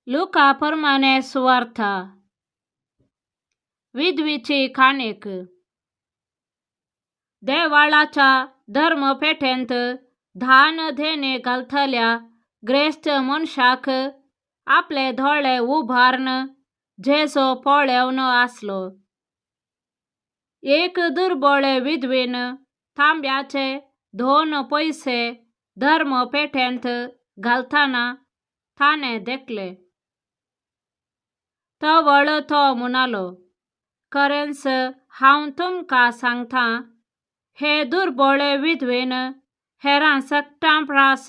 लुका प्रमाणे सुवार्ता. विधवीची काणीक. देवाळाच्या धर्मपेठेंत धान देणे घालतल्या ग्रेस्त मनशाक आपले दोळे उबारून जेजू पळोवन आसलो. एक दुर्बळे विधवीन तांब्याचे 2 पयशे धर्मपेठेंत घालतना ताणें देखले. तवळ तो म्हणालो, खरेंच हांव तुमकां सांगता, हे दुर्बळे विधवेन हेरां सगटां प्रास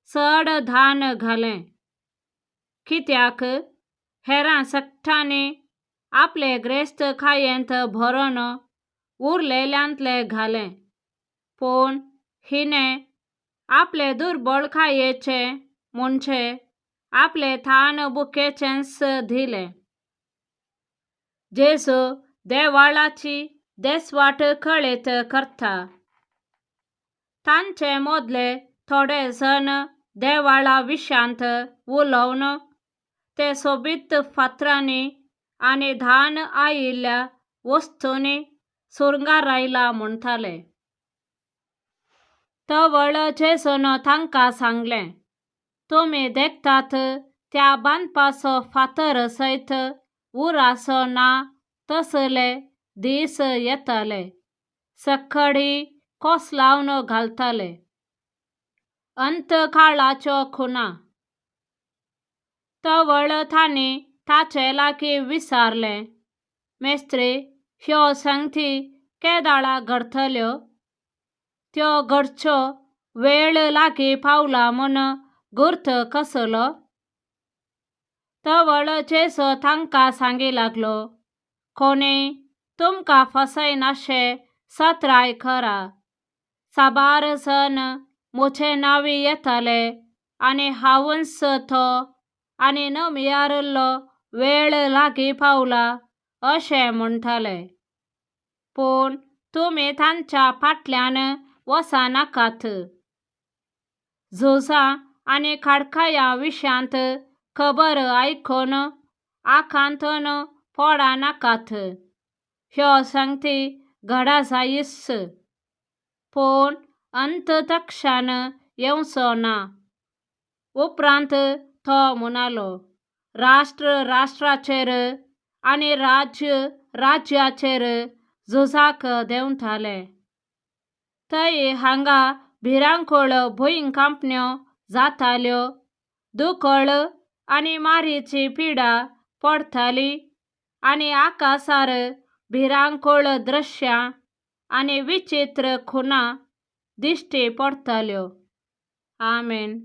चड धान घालें. कित्याक हेरां सगटांनी आपले ग्रेस्त कायेंत भरून उरलेल्यांतलें घालें, पूण हिणें आपले दुर्बळकायेचें म्हणजे आपले थान बुकेचेंच दिलें. जेजू देवाळाची देसवाट कळीत करता. तांचे मदले थोडे जण देवाळा विशांत उलोवन ते सोबीत फातरांनी आनी धान आयिल्ल्या वस्तूंनी सुरंगारायला म्हणटाले. तवळ जेजून तांकां सांगलें, तुमी देखतात त्या बांदपाचो फातर सयत उराचो ना तसले दीस येतले, सकाळी कोसलावन घालतले. अंतकाळाच्यो खुणा. तवळ तांणी ताचे लागीं विचारलें, मेस्त्री, ह्यो संगती केदाळा घडटल्यो? त्यो घडच्यो वेळ लागीं पावला म्हूण गुर्त कसलो? तवळ जेजू तांकां सांगी लागलो, कोणीय तुमकां फसयनाशें सत्राय करा. साबार जण म्हजे नांवी येतले आनी हांवूच तो आनी नमियारिल्लो वेळ लागीं पावला अशें म्हणटाले. पूण तुमी तांच्या फाटल्यान वचनाकात. झुजां आनी खाडकाया विशांत खबर आयकून आकांतून पडनाकात. ह्यो संगती घडा जायच, पूण अंत तक्षण येवचो ना. उपरांत तो म्हणालो, राष्ट्र राष्ट्राचेर आनी राज्य राज्याचेर झुजाक देंवताले. थंय हांगा भिरांकूळ भुंयकांपण्यो जाताल्यो, दुकळ आनी मारीची पिडा पडटाली आनी आकाशार भिरांकूळ दृश्यां आनी विचित्र खुणा दिश्टी पडटाल्यो. आमेन.